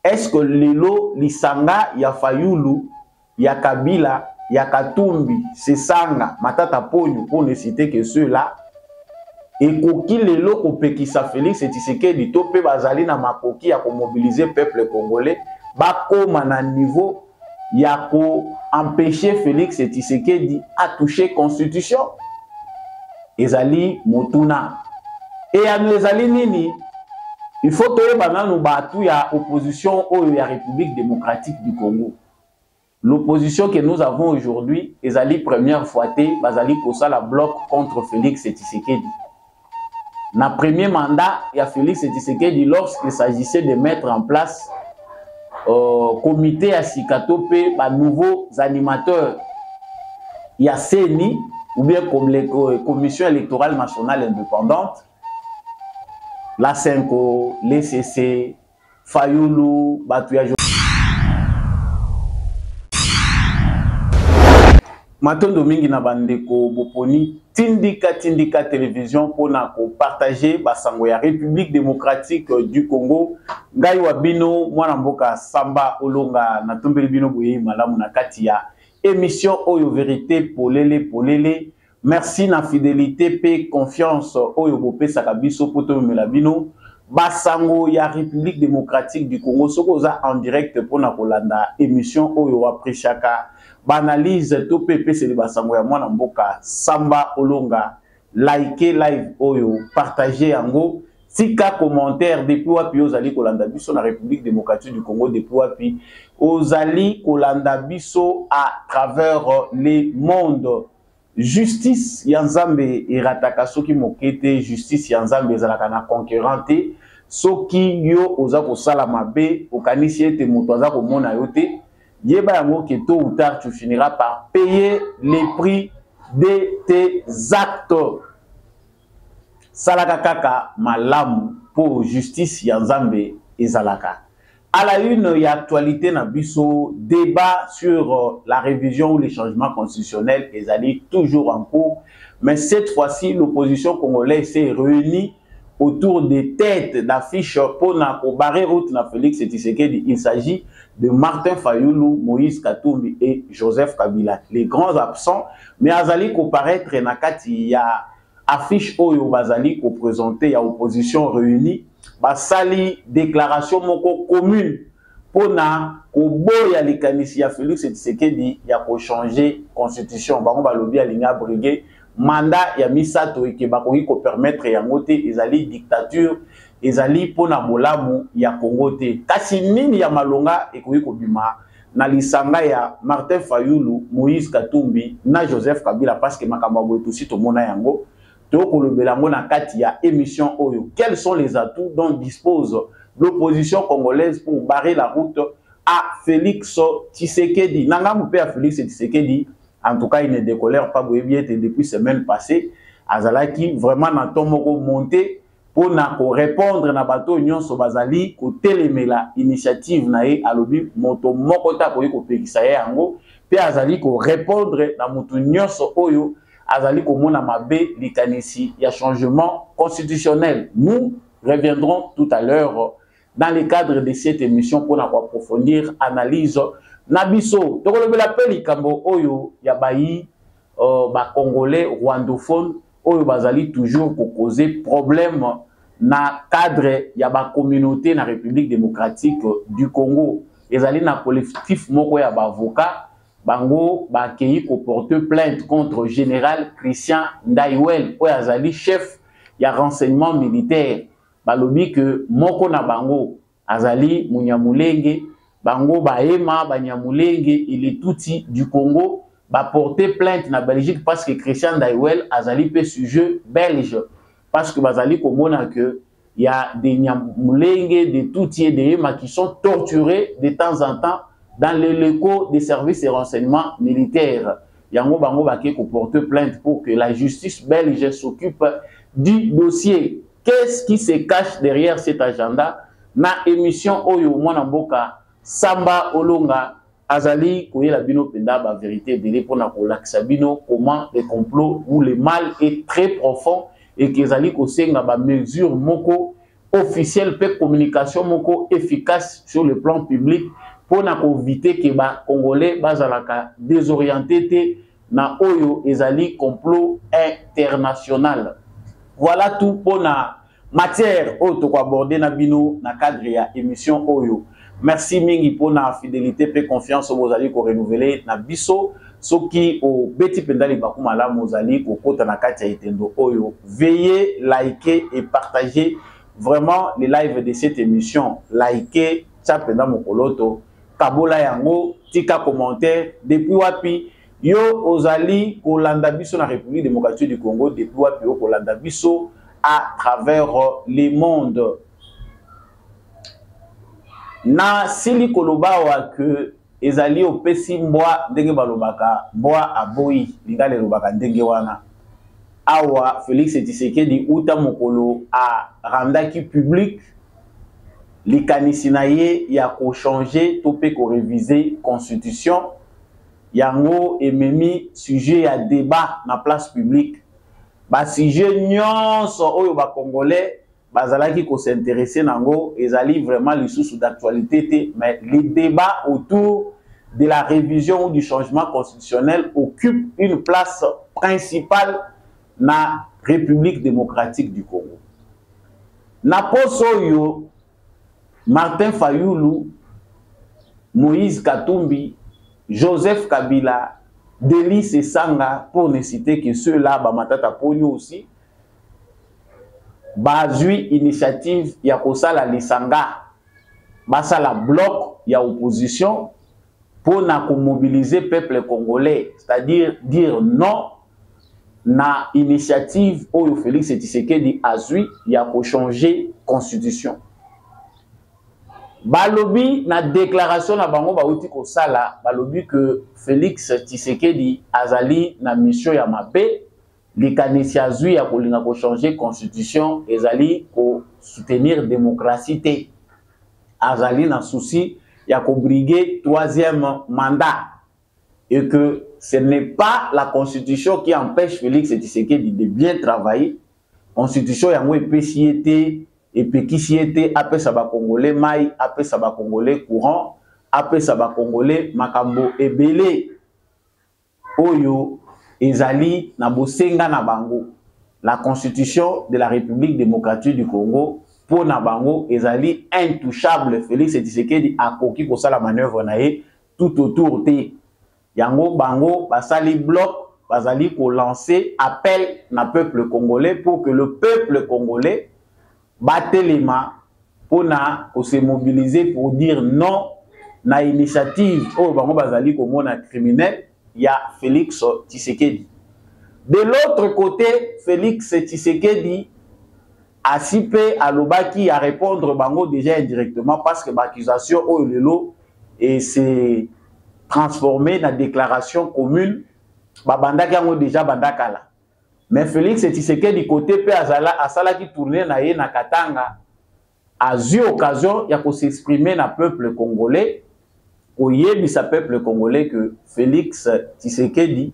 Est-ce que lelo lisanga ya Fayulu, ya Kabila, ya Katumbi, Sesanga, Matata Ponyo, pour ne citer que ceux-là, ekoki lelo kopekisa Félix Tshisekedi to mpe bazali na makoki ya komobiliser peuple congolais bakoma na niveau ya ko empêcher Félix Tshisekedi a toucher constitution? Ezali motuna. Eyano ezali nini? Il faut toyeba nanu bato ya opposition oyo ya République démocratique du Congo. L'opposition que nous avons aujourd'hui ezali première fois te bazali kosala bloc contre Félix Tshisekedi. Na premier mandat ya Félix Tshisekedi, lorsqu'il s'agissait de mettre en place comité ya sika to mpe ba nouveaux animateurs ya CENI ou bien comme les Commission électorale nationale indépendante, la CENCO, l'ECC, Fayulu, bato ya matondo mingi na bandeko boponi Tindika Tindika Télévision mpona kopartager basango ya République démocratique du Congo. Ngai wa bino mwana mboka Samba Olonga, natombeli bino boyei malamu na kati ya émission oyo Vérité Polele Polele. Merci na fidélité pe confiance oyo bopesaka biso po tomemela bino basango ya République démocratique du Congo. Soki oza en direct mpona kolanda émission oyo, appréciaka baanalyse to mpe epeseli basango ya mwana mboka Samba Olonga, like live oyo, partage yango, tika commentaire depuis wapi ozali kolanda biso na République démocratique du Congo, depuis wapi ozali kolanda biso à travers le monde. Justice ya Nzambe erataka soki moke te. Justice ya Nzambe ezalaka na concurrent te. Soki yo oza kosala mabe, okanisi ete moto aza komona yo te, yeba yango ke tôt ou tard tu finiras par payer les prix de tes actes. Salaka kaka malamu mpo justice ya Nzambe ezalaka. À la une ya actualité na biso, débat sur la révision ou le changement constitutionnel ezali toujours en cours, mais cette fois-ci l'opposition congolaise s'est réunie autour des têtes d'affiche mpona kobarrer route na Félix Tshisekedi. Il s'agit de Martin Fayulu, Moïse Katumbi et Joseph Kabila, les grands absents, mais azali koparaître na kati ya affiche oyo bazali koprésenter ya opposition réunie. Basali déclaration moko commune mpona koboya likanisi ya Félix Tshisekedi ya kochanger constitution. Bango balobi alingi abriguer mandat ya misato, eke bakoki kopermettre yango te, ezali dictature, ezali mpona bolamu ya Congo te. Kasi nini ya malonga ekoki kobima na lisanga ya Martin Fayulu, Moïse Katumbi na Joseph Kabila? Parce que makambo ya boye tosi tomona yango. Tokolobela yango na kati ya émission oyo. Quels sont les atouts dont dispose l'opposition congolaise pour barrer la route à Félix Tshisekedi? Na ngambo mpe ya Félix Tshisekedi, en tout cas il ne décolère pas. Boyebi ete depuis semaine passée azalaki vraiment na ton moko monté mpona korépondre na bato oyo nyonso bazali kotelemela initiative na ye. Alobi moto moko te akoki kopekisa ye yango, mpe azali korépondre na moto nyonso oyo azali komona mabe likanisi ya changement constitutionnel. Nous reviendrons tout à l'heure dans le cadre de cette émission mpona koapprofondir analyse na biso. Tokolobela mpe likambo oyo ya bayi bacongolais rwandophone oyo bazali toujours kocauser problème na cadre ya bacommunauté na République démocratique du Congo. Ezali na collectif moko ya baavocat, bango bakei koporter plainte contre général Christian Ndaiwel oyo azali chef ya renseignement militaire. Balobi ke moko na bango azali Munyamulenge. Bango bahema, Banyamulenge et les Tutsi du Congo, baporter plainte na Belgique parce que Christian Ndaiwel azali mpe sujet belge, parce que bazali komona que il y a des Nyamulenge, des Tutsi et des Hema qui sont torturés de temps en temps dans les locaux des services de renseignement militaires. Yango bango bake porter plainte pour que la justice belge s'occupe du dossier. Qu'est-ce qui se cache derrière cet agenda? Na émission oyo, mwana mboka Samba Olonga azali koyela bino mpenza ba vérité ebele mpona kolakisa bino comment le complot ou le mal est très profond et que ezali kosenga ba mesure moko. officielle mpe communication moko efficace sur le plan public mpo na koevite ke bacongolais bazalaka désorienté te na oyo ezali complot international. Voilà tout mpo na matière oyo tokoaborde na bino na cadre ya émission oyo. Merci mingi mpo na fidélité mpe confiance oyo bozali korenouveler na biso. Soki obeti mpenza libaku malamu, ozali kokota na kati ya etendo oyo, veuillez liker et partager vraiment les lives de cette émission. Liker, tia mpenza mokoloto, kabola yango, tika commentaire depuis wapi yo ozali kolanda biso na République démocratique du Congo, depuis wapi yo kolanda biso à travers le monde. Na sili koloba awa ke ezali opesi mbwa ndenge balobaka, mbwa aboyi, lingala elobaka ndenge wana. Awa Félix Tshisekedi, uta mokolo arandaki public likanisi na ye ya kochanger to mpe koréviser constitution, yango ememi sujet ya débat na place publique. Basujet nyonso oyo bacongolais bazalaki kos'intéresser nango ezali vraiment lisusu d'actualité te, mais les débats autour de la révision ou du changement constitutionnel occupent une place principale na République démocratique du Congo. Na poso oyo, Martin Fayulu, Moïse Katumbi, Joseph Kabila, Delly Sesanga, pour ne citer que ceux-là, Bamatata Ponyo aussi, bazwi initiative ya kosala lisanga, basala bloc ya opposition mpona komobiliser peuple congolais, c'est-à-dire dire non na initiative oyo Félix Tshisekedi azwi ya kochanger constitution. Balobi na déclaration na bango bauti kosala, balobi que Félix Tshisekedi azali na mission ya mabe. Likanisi azwi ya kolinga kochanger constitution ezali kosoutenir démocratie te, azali na souci ya kobriguer troisième mandat et que ce n'est pas la constitution qui empêche Félix Tshisekedi de bien travailler. Constitution yango epesi ye te, epekisi ye te apesa bacongolais mai, apesa bacongolais courant, apesa bacongolais makambo ebele oyo ezali na bosenga na bango. La constitution de la République démocratique du Congo, mpo na bango, ezali intouchable. Félix Tshisekedi akoki kosala manœuvre na ye tout autour te. Yango bango basali bloc, bazali kolancer appel na peuple congolais pour que le peuple congolais batelema mpona kose mobiliser pour dire non na initiative oyo bango bazali komona criminel ya Félix Tshisekedi. De l'autre côté, Félix Tshisekedi asi mpe alobaki ya répondre bango déjà indirectement, parce que baaccusation oyo lelo ese transformé na déclaration commune, babandaki yango déjà banda kala. Mais Félix Tshisekedi côté mpe azala asalaki tournée na ye na Katanga, azwi occasion ya kos'exprimer na peuple congolais, koyebisa peuple congolais que Félix Tshisekedi,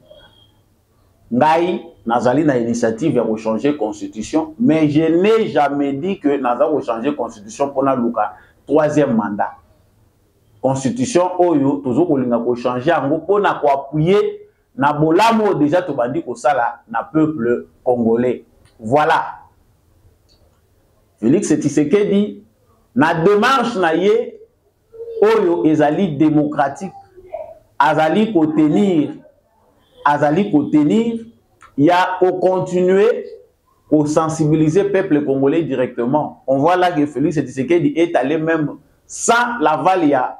ngai nazali na initiative ya kochanger constitution, mais je n'ai jamais dit que naza kochanger constitution mpona luka troisième mandat. Constitution oyo tozo kolinga kochanger yango mpona koappuyer na bolamu oyo déjà tobandi kosala na peuple congolais. Voilà, Félix Tshisekedi na démarche na ye oyo ezali démocratique, azali kotenir ya kocontinuer kosensibiliser peuple congolais directement. On voit là que Félix Tshisekedi est allé même sans l'aval ya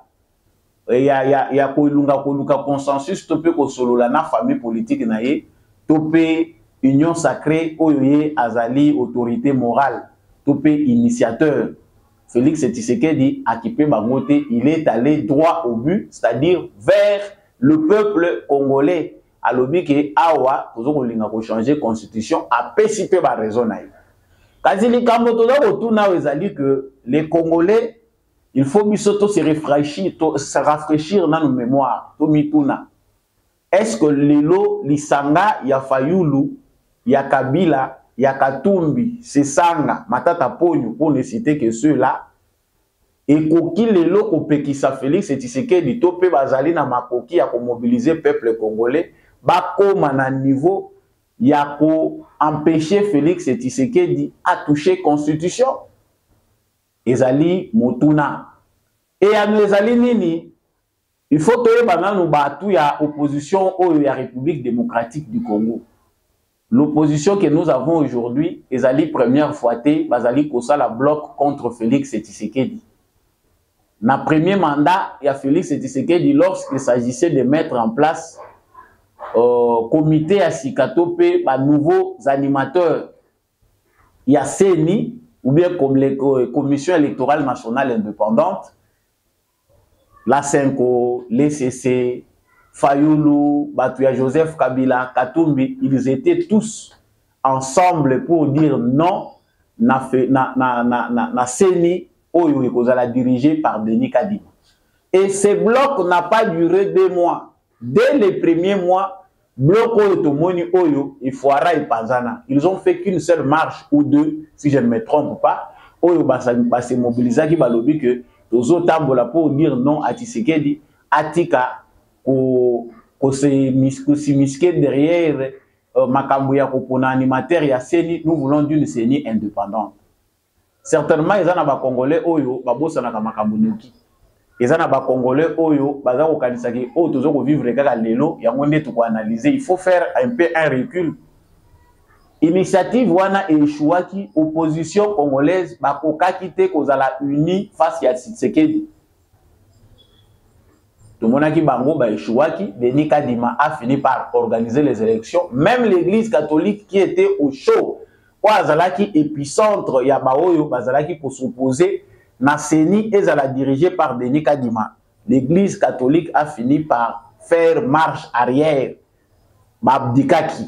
kolunga koluka consensus to mpe kosolola na famille politique na ye to mpe Union sacrée oyo ye azali autorité morale to mpe initiateur. Félix Tshisekedi akipe bango te, il est allé droit au but, c'est-à-dire vers le peuple congolais. Alobi ke awa tozo kolinga kochanger constitution, apesi mpe baraison na ye. Kasi likambo toza kotuna oyo ezali que les Congolais, il faut biso to se rafraîchir nanu mémoire, to mituna: est-ce que lelo lisanga ya Fayulu, ya Kabila ya Katumbi, Sesanga, Matata Ponyo pour ne citer que ceux-là ekoki lelo kopekisa Felix Tshisekedi to mpe bazali na makoki ya komobiliser peuple congolais bakoma na niveau ya ko empêcher Felix Tshisekedi a toucher constitution? Ezali motuna. Eyano ezali nini? Il faut toyeba nanu batu ya opposition oyo ya République démocratique du Congo. L'opposition que nous avons aujourd'hui ezali première fois te bazali kosala bloc contre Félix Tshisekedi. Na premier mandat ya Félix Tshisekedi, lorsqu'il s'agissait de mettre en place comité ya sika to mpe ba nouveaux animateurs ya CENI ou bien Commission électorale nationale indépendante, la CENCO, l'ECC, Fayulu, bato ya Joseph Kabila, Katumbi, ils étaient tous ensemble pour dire non na, na, na, na, na, na CENI oyo ekozala dirigé par Denis Kadima. Et ce bloc n'a pas duré 2 mois. Dès les premiers mois, bloc oyo tomoni oyo efoira, epanzana. Ils ont fait qu'une seule marche ou deux, si je ne me trompe pas, oyo base mobilisaki, balobi que tozotambola pour dire non à Tshisekedi, atika kos'immiscer derrière makambo ya kopona animateur ya CENI, nous voulons d'une CENI indépendante. Certainement eza na bacongolais oyo babosanaka makambo noki. Eza na bacongolais oyo baza kokanisaki oyo toza kovivre kaka lelo yango nde tokoanalyse. Il faut faire un peu un recul. Initiative wana eéchouaki. Opposition congolaise bakokaki te kozala uni face ya Tshisekedi. Tomonaki bango baéchouaki. Denis Kadima a fini par organiser les élections. Même l'Église catholique qui était au chaud, oyo azalaki épicentre ya baoyo bazalaki kos'opposer na CENI ezala dirigé par Denis Kadima, l'Église catholique a fini par faire marche arrière, baabdikaki.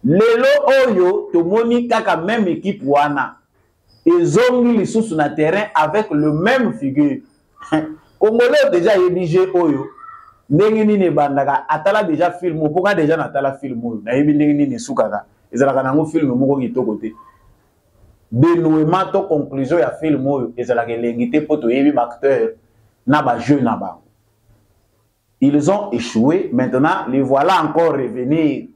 Lelo oyo tomoni kaka même équipe wana ezongi lisusu na terrain avec le même figure. Congolais déjà ayebi jeu oyo ndenge nini ebandaka. Atala déjà film, mpoka déjà natala film oyo, nayebi ndenge nini esukaka. Ezalaka nango film moko kitoko te. Dénouement to conclusion ya film oyo ezalaka elengi te, mpo toyebi baacteur na bajeu na bango. Ils ont échoué. Maintenant, les voilà encore revenir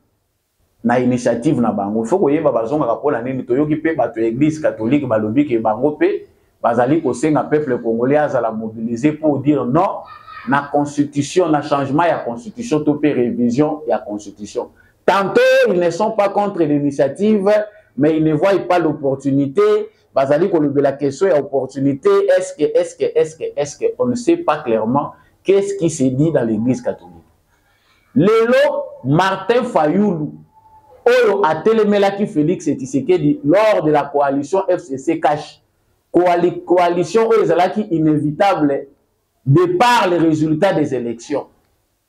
na initiative na bango. Il faut koyeba bazongaka mpona nini. Toyoki mpe bato ya Église catholique balobi ke bango mpe bazali kosenga peuple congolais azala mobilisé pour dire non na constitution, na changement ya constitution to mpe révision ya constitution. Tantôt ils ne sont pas contre l'initiative, mais ils ne voient pas l'opportunité. Bazali kolobela question ya opportunité. Est-ce que, est-ce que, est-ce que, est-ce que, on ne sait pas clairement qu'est-ce qui s'est dit dans l'Église catholique. Lelo Martin Fayulu oyo atelemelaki Félix Tshisekedi lors de la coalition FCC CACH, coalition oyo ezalaki inévitable de par les résultats des élections,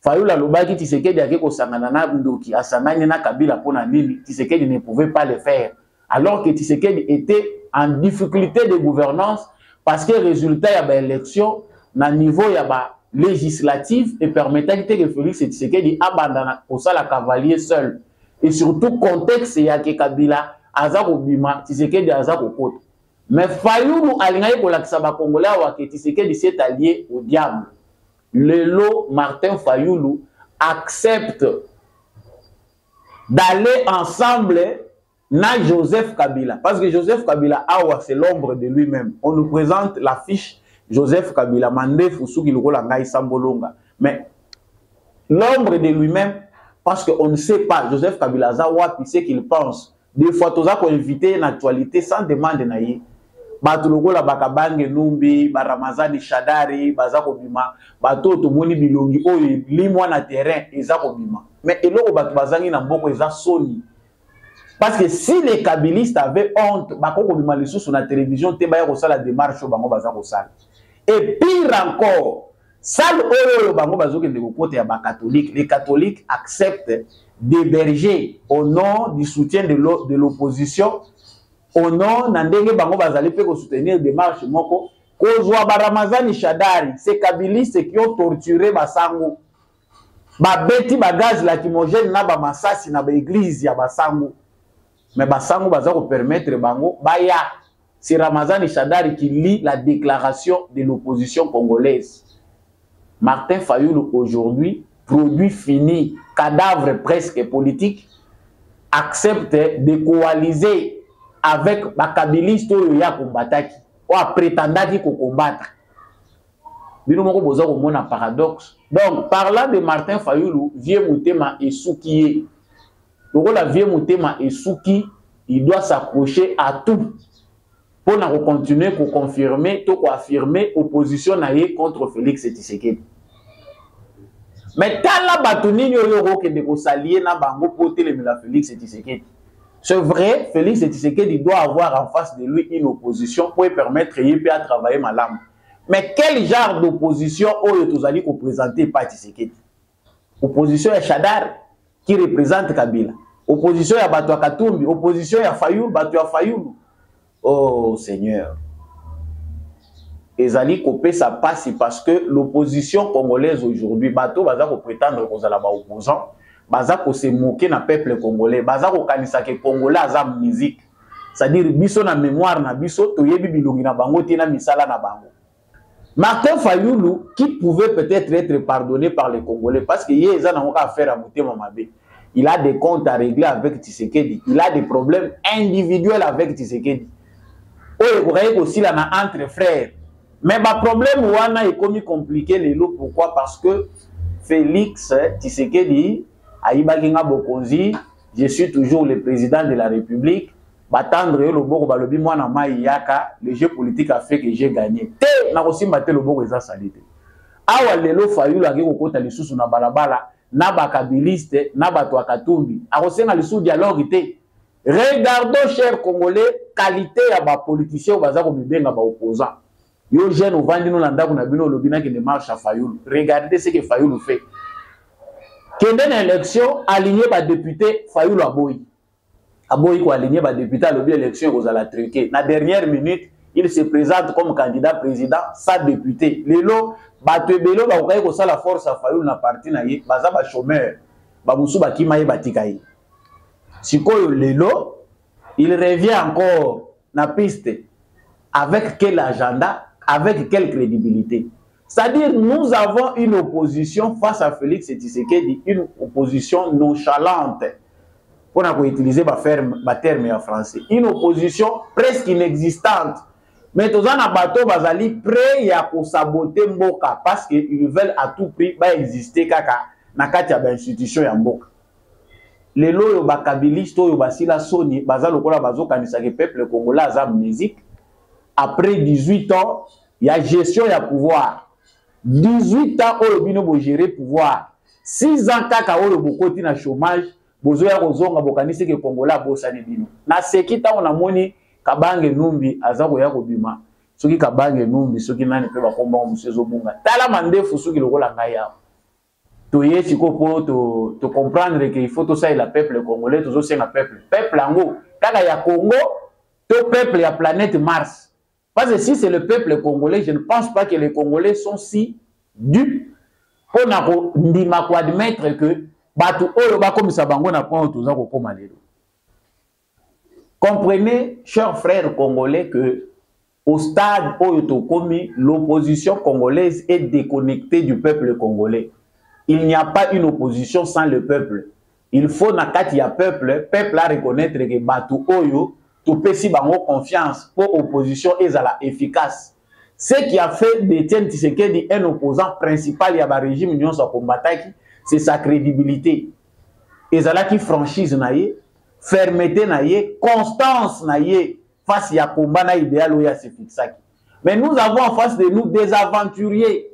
Fayulu alobaki Tshisekedi ake kosangana na ndoki, asangani na Kabila. Mpona nini Tshisekedi ne pouvait pas le faire alors que Tshisekedi était en difficulté de gouvernance, parce que résultat ya baélection na niveau ya ba législative epermettaki te que Félix Tshisekedi abanda na kosala cavalier seul, et surtout contexte ya ke Kabila aza kobima, Tshisekedi aza kokota. Mais Fayulu alingaki kolakisa bacongolais awa ke Tshisekedi s'est allié au diable. Lelo Martin Fayulu accepte d'aller ensemble na Joseph Kabila, parce que Joseph Kabila awa, c'est l'ombre de lui-même. On nous présente l'affiche Joseph Kabila, mandefu, suki lokola ngai sambolonga, mais l'ombre de lui-même, parce qu'on ne sait pas Joseph Kabila aza wapi, ce qu'il pense. Des fois toza koinviter na actualité sans demande na ye. Bato lokola bakabange Numbi, baramazani Shadari baza kobima, bato oyo tomoni bilongi oyo elimwa na terrain eza kobima. Mais eloko bato bazangi na mboka eza soni, parce que si les kabilistes avaient honte, bakoki kobima lisusu na télévision te, baya kosala démarche oyo bango baza kosala. Et pire encore, salle oyo oyo bango bazokende kokota ya bacatholique, les catholiques acceptent d'héberger au nom du soutien de l'opposition, au nom na ndenge bango bazali mpe kosoutenir démarche moko, kozwa baramazani Shadari, ces kabilistes qui ont torturé basango, babeti bagaz lacrymogène na bamasasi na baeglise ya basango. Mais basango baza kopermettre bango baya. C'est Ramazani Shadary qui lit la déclaration de l'opposition congolaise. Martin Fayulu aujourd'hui, produit fini, cadavre presque politique, accepte de coaliser avec bakabiliste oyo ya kombataki, oyo aprétendaki kocombattre. Bino moko boza komona paradoxe. Donc, parlant de Martin Fayulu, vieux motema esuki ye. Lokola vieux motema esuki, il doit s'accrocher à tout pour na continuer ko confirmer to ko affirmer opposition na ye contre Félix Tshisekedi. Mais tala bato nini oyo okokende kosalie na bango mpo otelemela Félix Tshisekedi. C'est vrai, Félix Tshisekedi doit avoir en face de lui une opposition pour permettre ye mpe à travailler malamu. Mais quel genre d'opposition oyo tozali koprésenter pa Tshisekedi? Opposition ya Shadary qui représente Kabila, opposition ya bato ya Katumbi, opposition ya Fayulu, bato ya Fayulu. Oh Seigneur, ezali kopesa pasi parce que l'opposition congolaise aujourd'hui, bato baza koprétendre kozala baopposant, baza kose moquer na peuple congolais, baza kokanisa ke Congolais aza musique, c'est-à-dire biso na mémoire na biso toyebi bilongi na bango te na misala na bango. Martin Fayulu, qui pouvait peut-être être pardonné par les Congolais parce que ye eza nango kaka affaire ya motema mabe, il a des comptes à régler avec Tshisekedi, il a des problèmes individuels avec Tshisekedi oyo ekokaki kosila na entre frères, mais baproblème wana ekomi compliqué lelo. Pourquoi? Parce que Félix Tshisekedi ayibaki nga bokonzi, je suis toujours le président de la République. Batendre yo loboko, balobi mwana mai yaka, le jeu politique a fait que j'ai gagné. Te, nakosimba te, loboko eza sali te. Awa lelo Fayulu ake kokota lisusu na balabala na bakabiliste na bato ya Katumbi, akosenga lisusu dialogue te. Regardons, chers Congolais, qualité ya bapoliticien oyo baza komibenga baopposant. Yo jeune ovandi no na ndako na bino, olobi nakende marche ya Fayulu. Regardez ce que Fayulu fait. Kende na élection, aligné badéputé. Fayulu aboyi, aboyi koaligner badéputé, alobi élection ekozala truqué. Na dernière minute, il se présente comme candidat président sans député. Lelo bato ebele bakokaki kosala force ya Fayulu na parti na ye baza bachômeur, bamosusu bakima ye, batika ye. Sikoyo lelo il revient encore na piste. Avec quel agenda? Avec quelle crédibilité? C'est-à-dire, nous avons une opposition face à Félix Tshisekedi, une opposition nonchalante, pour utiliser baterme ya français, une opposition presque inexistante. Mais toza na bato bazali prêt ya kosaboter mboka parce que ils veulent à tout prix baexister kaka na kati ya bainstitution ya mboka. Lelo oyo bakabiliste oyo basila soni, baza lokola bazokanisaka peuple congolais aza musique. Après 18 ans ya gestion ya pouvoir, 18 ans oyo bino bogérer pouvoir, 6 ans kaka oyo bokoti na chômage, bozoya kozonga, bokanisi ke Congolais abosani bino. Naseki ntango namoni Kabange Numbi aza koya kobima. Soki Kabange Numbi, soki nani mpe bakombango mosu ezobunga. Tala mandefu soki lokola ngai awa. Toye sikoyo mpo tocomprendre ke il faut tosalela peuple congolais. Tozosenga peuple, peuple yango kaka ya Congo to peuple ya planète Mars? Parce que si c'est le peuple congolais, je ne pense pas que les Congolais sont si dupes mpona kondima koadmettre que bato oyo bakomisa bango na point oyo toza kokóma lelo. Comprenez, chers frères congolais, que au stade oyo tokomi, l'opposition congolaise est déconnectée du peuple congolais. Il n'y a pas une opposition sans le peuple. Il faut na kati ya peuple, peuple a reconnaître que bato oyo topesi bango confiance pour opposition ezala efficace. Ce qui a fait d'Étienne Tshisekedi un opposant principal ya barégime nyonso akombataki, c'est sa crédibilité, ezalaki franchise na ye, fermeté na ye, constance na ye face ya combat na idéal oyo asefixaki. Mais nous avons en face de nous des aventuriers,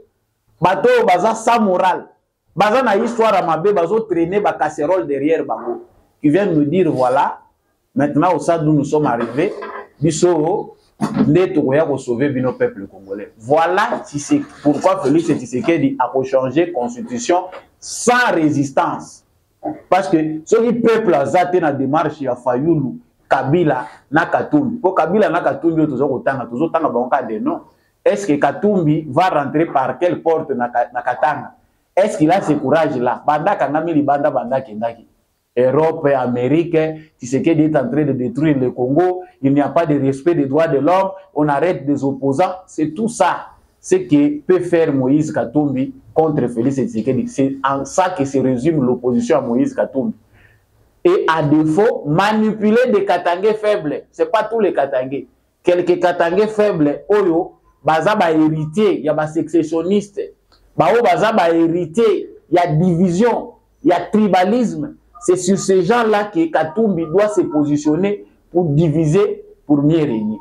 bato oyo baza sans morale, baza na histoire ya mabe, bazotraîner bacasserole derrière bango, qui viennent nous dire: voilà, maintenant, au stade où nous sommes arrivés, biso nde tokoya kosauver bino peuple congolais. Voilà pourquoi Félix Tshisekedi akochanger constitution sans résistance, parce que soki peuple aza te na démarche ya Fayulu, Kabila na Katumbi, mpo Kabila na Katumbi oyo toza kotanga, tozotanga bango kaka de nom. Est ce que Katumbi va rentrer par quelle porte na Katanga? Est ce qu'il a ce courage là? Banda akangami libanda, banda akendaki. Europe, Amérique, Tshisekedi est en train de détruire le Congo, il n'y a pas de respect des droits de l'homme, on arrête des opposants, c'est tout ça ce que peut faire Moïse Katumbi contre Félix Tshisekedi. C'est en ça que se résume l'opposition à Moïse Katumbi. Et à défaut, manipuler des Katangais faibles. Ce n'est pas tous les Katangais. Quelques Katangais faibles, oyo, baza ba héritier, ya ba successionniste, ba oyo baza ba héritier, ya division, ya tribalisme. C'est sur ces gens-là que Katumbi doit se positionner pour diviser, pour mieux régner.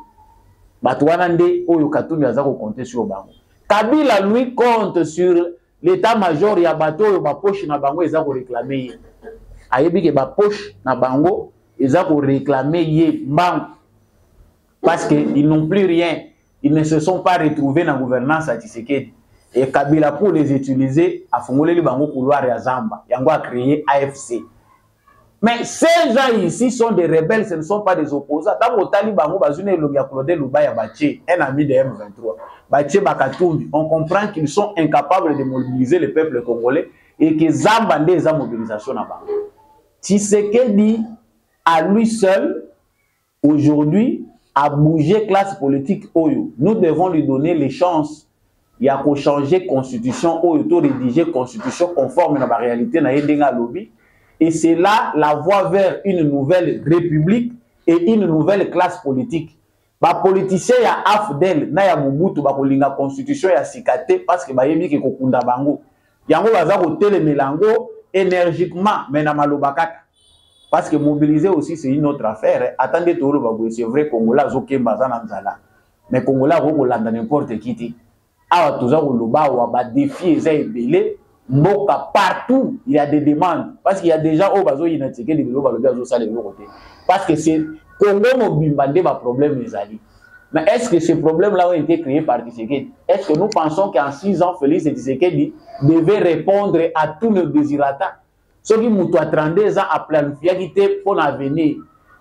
Bato wana nde oyo Katumbi aza ko compter sur bango. Kabila lui compte sur l'état-major ya bato oyo ba poche na bango eza ko réclamer ye. Ayebi ke ba poche na bango eza ko réclamer ye mbangu. Parce que ils n'ont plus rien. Ils ne se sont pas retrouvés dans la gouvernance à Tshisekedi. Et Kabila, pour les utiliser, a fongoleli bango couloir ya Zamba. Yango a créé AFC. Mais ces gens ici sont des rebelles, ce ne sont pas des opposants. Tant otali bango bazune elongi ya Claude Lubaya Batie, un ami de M23. Batie Bakatumbi, on comprend qu'ils sont incapables de mobiliser le peuple congolais et que Zamba nde eza mobilisation na bango. Tshisekedi, à lui seul, aujourd'hui, a bougé classe politique oyo. Nous devons lui donner les chances ya ko changer constitution oyo, to rédiger constitution conforme na ba réalité na ye ndenge alobi. Et c'est là la voie vers une nouvelle république et une nouvelle classe politique. Ba politicien ya AFDL na ya Mobutu ba kolinga constitution ya sika te parce que bayebi ke kokunda bango. Yango baza kotelemela yango énergiquement mais na maloba kaka. Parce que mobiliser aussi c'est une autre affaire. Attendez tout le bagoué, c'est vrai Congolais azokemba aza na nzala. Mais Congolais akokolanda n'importe qui te. Awa toza koloba awa ba défi eza ebele mboka partout il y a des demandes parce qu'il y a déjà oyo bazoyina Tshisekedi lelo balobi azosala eloko te parce que c'est Congo mobimba nde ba problème ezali. Mais est-ce que ce problème-là a été créé par Tshisekedi? Est-ce que nous pensons qu'en 6 ans, Félix Tshisekedi devait répondre à tous nos désirata? Soki moto a 32 ans a planifiaki te mpo na avenir,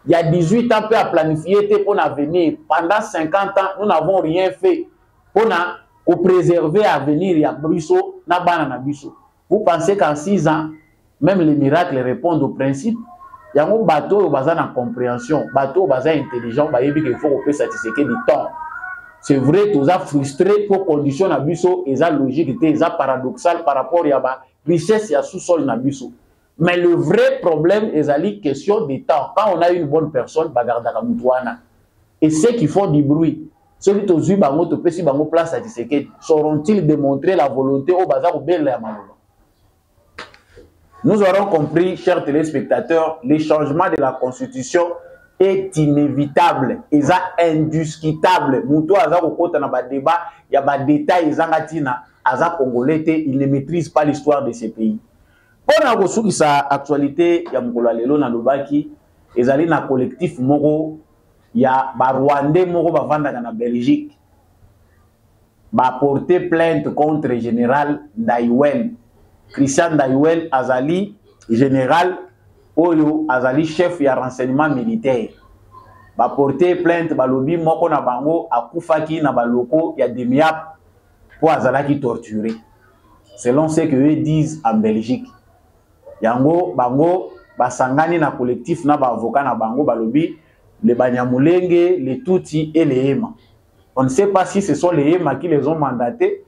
il y a 18 ans mpe a planifié te mpo na avenir, pendant 50 ans nous n'avons rien fait mpo na kopréserver avenir ya biso na bana na biso. Vous pensez qu'en 6 ans, même les miracles répondent au principe? Yango bato oyo baza na compréhension, bato oyo baza intelligent, bayebi qu'il faut kopesa Tshisekedi temps. C'est vrai, toza frustré pour condition na biso eza logique te, eza paradoxal par rapport ya ba richesse ya sous-sol na biso. Mais le vrai problème ezali question de temps. Quand on a une bonne personne, bagardaka mutu wana. Et ceux qui font du bruit, soki tozwi bango, topesi bango place à Tshisekedi, sauront-ils démontrer la volonté oyo baza kobelela ya maloba? Nous aurons compris, chers téléspectateurs, le changement de la constitution est inévitable, eza indiscutable. Mutu aza kokota na ba débat, ya ba détail ezanga tina, aza congolais te, il ne maîtrise pas l'histoire de ce pays. Mpona kosukisa actualité ya mokolo ya lelo, nalobaki ezali na collectif moko ya ba Rwandais moko bavandaka na Belgique, ba porter plainte contre général Ndaiwel. Christian Ndaiwel azali général oyo azali chef ya renseignement militaire. Ba porter plainte, balobi moko na bango akufaki na baloko ya Demiap po azalaki torturé, selon ce que eux disent en Belgique. Yango bango basangani na collectif na ba avocat na bango, balobi les Banyamulenge, les Tutsi et les Hema. On ne sait pas si ce sont les Hema qui les ont mandatés,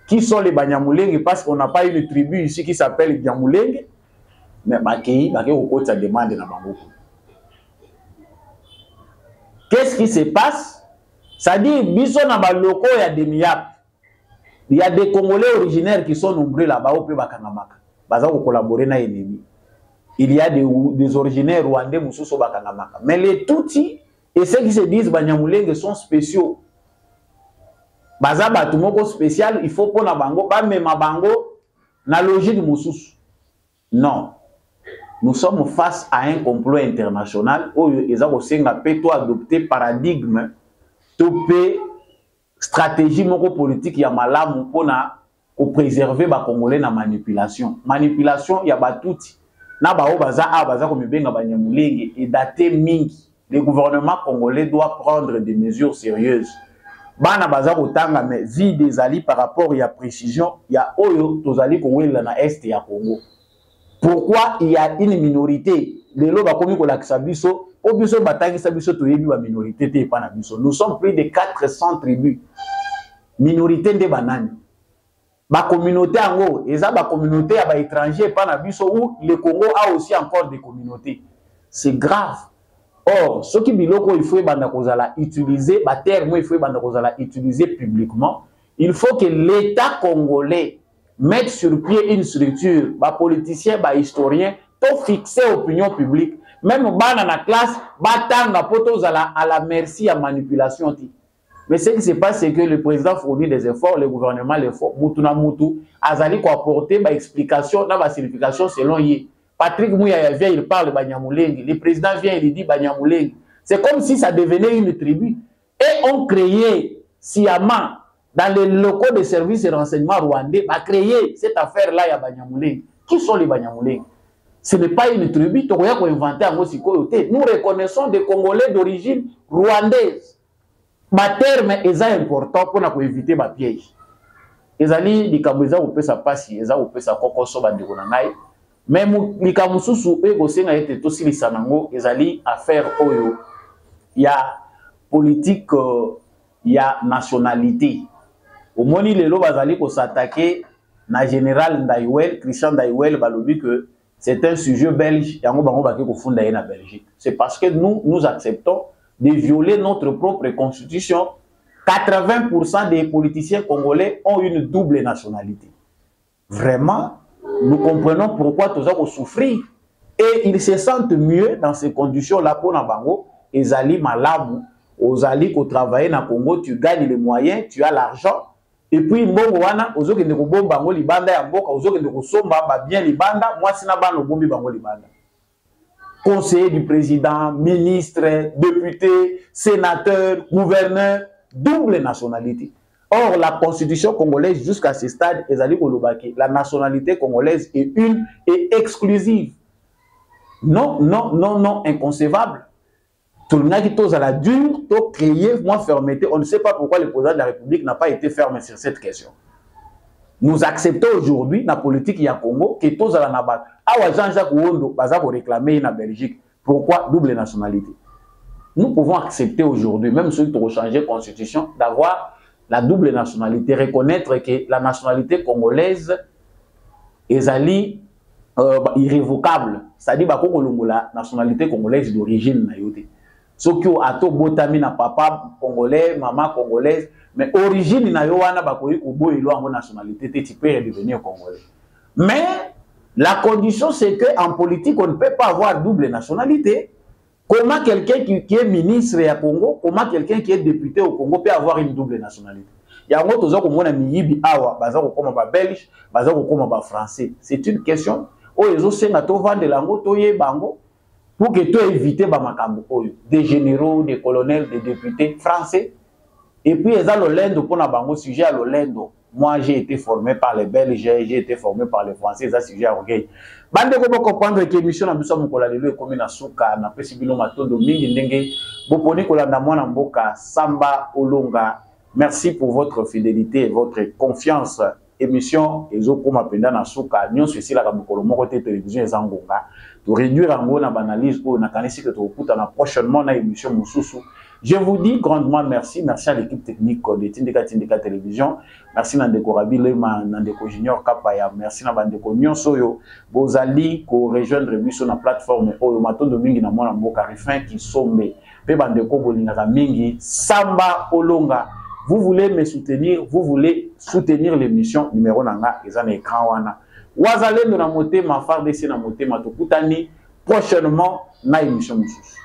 qui sont les Banyamulenge, parce qu'on n'a pas une tribu ici qui s'appelle Banyamulenge. Mais bakei, bakei kokotisa demande na bango. Qu'est-ce qui se passe? C'est-à-dire, biso na ba locaux ya Demiap, il y a des Congolais originaires qui sont nombreux là-bas, au peu bakangamaka. Baza ko collaborer na ennemi. Il y a des originaires rwandais mosusu bakangamaka. Mais les Tutsis et ceux qui se disent Banyamulenge sont spéciaux. Baza batu moko spécial, il faut pona bango, ba mema bango na logique mosusu. Non. Nous sommes face à un complot international oyo eza kosenga pe to adopter paradigme to pe stratégie moko politique ya malamu pona ko préserver ba Congolais na manipulation. Manipulation ya batuti na ba oyo baza awa baza komibenga Banyamulenge e date mingi. Le gouvernement congolais doit prendre des mesures sérieuses. Bana baza kotanga mais vide ezali par rapport ya précision ya oyo tozali kowelela na est ya Congo. Pourquoi il y a une minorité lelo bakomi kolakisa biso po biso batangisa biso toyebi ba minorité te epa na biso. Nous sommes plus de 400 tribus. Minorité nde banani? Ba communauté yango eza ba communauté ya ba étranger epa na biso ou le Congo a aussi encore des communautés. C'est grave. Or, soki biloko il faut ebanda kozala utiliser, ba termes il faut ebanda kozala utiliser publiquement, il faut que l'État congolais mette sur pied une structure, ba politiciens, ba historiens, to fixer opinion publique, même bana na classe, batanga po tozala à la merci ya manipulation ti. Mais ce qui se passe, c'est que le président fournit des efforts, le gouvernement l'effort, mutu na mutu, azali ko apporter ba explication na ba signification selon ye. Patrick Muyaya vient, il parle Banyamulenge. Le président vient, il dit Banyamulenge. C'est comme si ça devenait une tribu. Et on créait sciemment, dans les locaux de services de renseignement rwandais, va créer cette affaire-là, il y a Banyamulenge. Qui sont les Banyamulenge? Ce n'est pas une tribu, tokoya ko inventer yango sikoyo te. Nous reconnaissons des Congolais d'origine rwandaise. Ba terme eza important pona ko éviter ba piège. Ezali likambo eza kopesa pasi, eza kopesa kokoso bandeko na ngai. Mais likambo mosusu oyo ekosenga ete tosilisa nango ezali affaire oyo ya politique euh, ya nationalité. Omoni lelo bazali kosatake na général Ndaywel, Christian Ndaywel balobi que c'est un sujet belge, yango bango bake kofunda ye na Belgique. C'est parce que nous, nous acceptons de violer notre propre constitution. 80% des politiciens congolais ont une double nationalité. Vraiment, nous comprenons pourquoi tous avons souffrir. Et ils se sentent mieux dans ces conditions-là pour bango. Ezali malamu, ozali ko travailler na Congo, tu gagnes les moyens, tu as l'argent. Et puis mbongo wana ozokende kobomba yango libanda ya mboka, ozokende kosomba ba bien libanda, mwasi na bana obombi bango libanda. Conseiller du président, ministre, député, sénateur, gouverneur, double nationalité. Or, la constitution congolaise, jusqu'à ce stade, ezali koloba ke la nationalité congolaise est une et exclusive. Non, non, non, non, inconcevable. Tolingaki tozala dur, to créer moins fermeté. On ne sait pas pourquoi le président de la République n'a pas été ferme sur cette question. Nous acceptons aujourd'hui la politique ya Congo que tozala na bato. Awa Jean-Jacques Wondo baza ko réclamer na Belgique. Pourquoi double nationalité? Nous pouvons accepter aujourd'hui, même ceux qui ont changé constitution, d'avoir la double nationalité, reconnaître que la nationalité congolaise ezali euh, irrévocable, c'est-à-dire bako kolongola nationalité congolaise d'origine na yo te. Soki ata obotami na papa congolais, maman congolaise, mais origine na yo wana bakoki koboyela yango nationalité te, tu peux redevenir congolais. Mais la condition, c'est que en politique, on ne peut pas avoir double nationalité. Comment quelqu'un qui, qui est ministre ya Congo, comment quelqu'un qui est député au Congo peut avoir une double nationalité? Yango toza komona miyibi awa baza kokoma ba belge, baza kokoma ba français. C'est une question oyo ezosenga tovandela yango, toyeba yango pour que to éviter ba makambo oyo. Des généraux, des colonels, des députés français. Et puis eza lolendo pona bango, sujet ya lolendo. Moi, j'ai été formé par les Belges, j'ai été formé par les Français, ça sujet orgueil. Bande ko comprendre que émission na biso mokola lelo ekomi na suka na pesi bino matondo mingi ndenge boponi kolanda mwana mboka Samba Olonga. Merci pour votre fidélité et votre confiance. Émission ezokoma mpenza na suka, nyonso esilaka mokolo moko te, télévision eza ngonga. To réduire yango na banalyse oyo nakanisi ke tokokutana prochainement na émission mosusu. Je vous dis grandement merci. Merci à l'équipe technique de Tindika Tindika Télévision. Merci na ndeko Rabi Lema, na ndeko Junior Kapaya. Merci na bandeko nyonso oyo bozali ko rejoindre biso na plateforme oyo. Matondo mingi na mwana mboka Rufin Kisombe. Pe bandeko bolingaka mingi Samba Olonga. Vous voulez me soutenir, vous voulez soutenir l'émission numéro nanga eza na écran wana. Wazalendo na motema, FARDC na motema, tokutani prochainement na émission mosusu.